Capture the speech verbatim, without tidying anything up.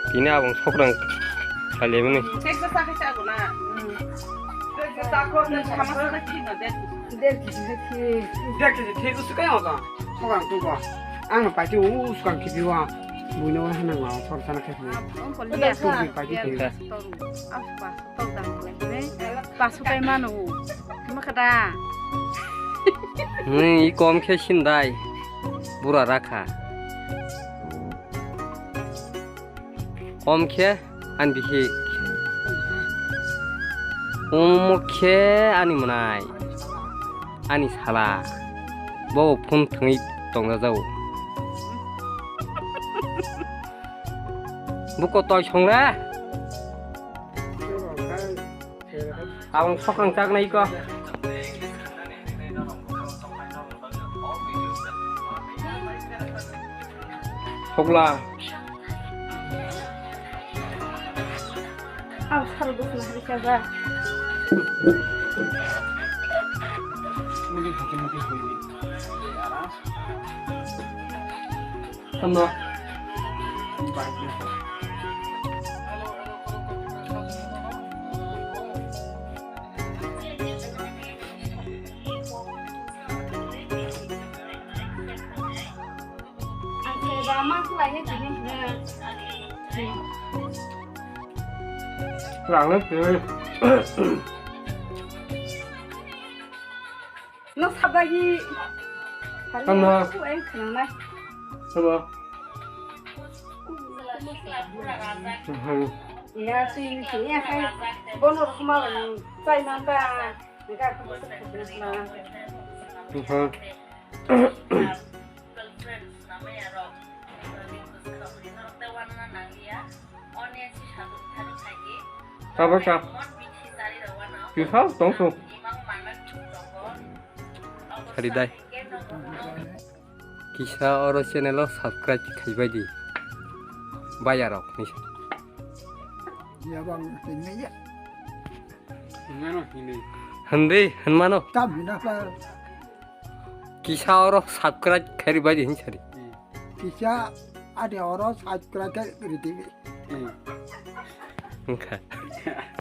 Tini abong sokrang khalimani. Theksa sakhe chago na. Hmm. Theksa sakho, theksa sakhe thik na, der kg. Der kg hai thik. Der kg thik usu kai oka. Sokrang tu ko. Ang paiti u sokrang khibi wa. Buino hanang ma sor sana khe. Ang kol ya. Sokrang paiti khibi. Apa? Tol dang kle. Pasu kai mano. Makada. Ni kom khe sindai. Bura rakha. Om khe ani bihik. Omo khe ani mwnai. Ani sala. Bo phone thwngwi tongjajago. Buko toi songle. Abong sokang chaknai ko. Hokla. Ang sal dukna hari kaza. Tama. Rang le twi. No sabagi. Tama. Ku eng khnang nai. Tama. Mhm. Ya, twi, twi, ya, kai. Bono rokma chai man ta. Ga ku sa ku na. Mhm. Tabasa. Kisa tongsu. Kari dai. Kisa oro channel o subscribe khaibai di. Bayarok ni. Ya bang, ini ya. Hindi, hinmano. Tam hina pa. Kisa oro subscribe khaibai di hinsari. Kisa ade oro subscribe khairi di. Engkha.